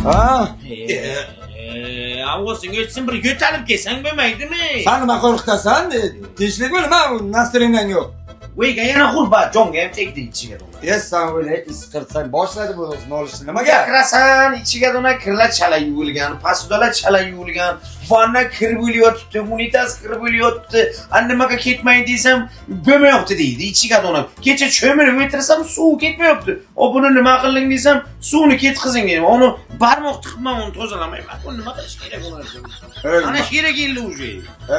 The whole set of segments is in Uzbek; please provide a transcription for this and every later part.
Ha? Ovozing o'chsin, bir yo'talib kelsang bo'lmaydimi? San nima qo'rqitasan? Tinchlikmi nima? Настроение ng yo'q. Uyga yana g'urbat jonga ham tegdi ichiga dona. E, san o'ylay isqirtsang boshladi bu o'zi nolishni. Nimaga? Kirasan, ichiga dona kirlar chala yuvilgan, посуда lar chala yuvilgan, vanna kir bo'lib yotibdi, unitaz kir bo'lib yotibdi. A nimaga ketmaydi desam, bo'lmayapti deydi ichiga dona. Kecha cho'milib o'tirsam suv ketmayapti. O buni nima qilding desam, suvni ketkizing deydi. Uni barmoq tiqibman, uni tozalamayman. Buni nima qilish kerak uni? Ey, Ana shu yerga keldi уже.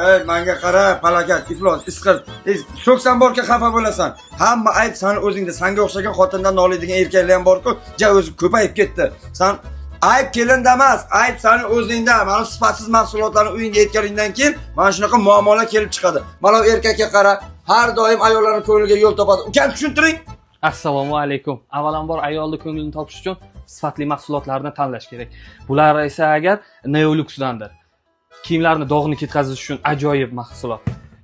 Ey, manga qara, palakat, iflos, isqirt. Ey, so'ksan borki xafa bo'lasan. Hamma ayb sani o'zingda. Sanga o'xshagan xotindan noliydigan erkaklar ham bor-ku. Ja o'zi ko'payib ketdi. San ayb kelinda emas, ayb sani o'zingda. Mana sifatsiz mahsulotlarni uyingga yetganingdan keyin mana shunaqa muammolar kelib chiqadi. Mana bu erkakka qara, har doim ayollarning ko'ngliga yo'l topadi. Ukam, tushuntiring. Assalomu alaykum. Avvalambor ayolni ko'nglini topish uchun sifatli mahsulotlarni tanlash kerak. Bular esa agar Neoluxdandir. Kiyimlarni dog'ini ketkazish uchun ajoyib mahsulot.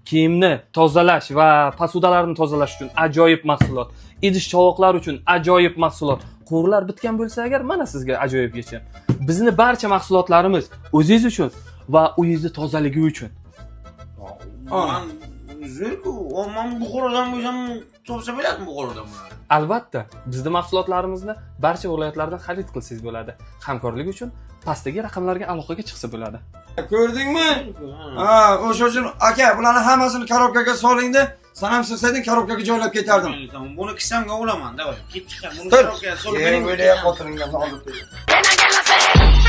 Kiyimni tozalash va посуда larni tozalash uchun ajoyib mahsulot. Idish chovoqlar uchun ajoyib mahsulot. Quvurlar bitgan bo'lsa agar, mana sizga ajoyib yechim. Bizni barcha mahsulotlarimiz o'zingiz uchun va uyingizni tozaligi uchun. Man zo'r-ku. Man Buxorodan bo'lsam topsa bo'ladimi Buxorodan buni? Albatta, bizni mahsulotlarimizni barcha viloyatlardan xarid qilsangiz bo'ladi. Hamkorlik uchun pastdagi raqamlarga aloqaga chiqsa bo'ladi. Ko'rdingmi? Ha, o'sha uchun aka, bularni hammasini коробка ga solingda, san ham sig'sayding, коробка ga joylab ketardim. Buni kissamga olaman, давай. Ketdik, buni Tur. коробка ga solib Ey, bering. o'ylayap xotiningga olib qo'y.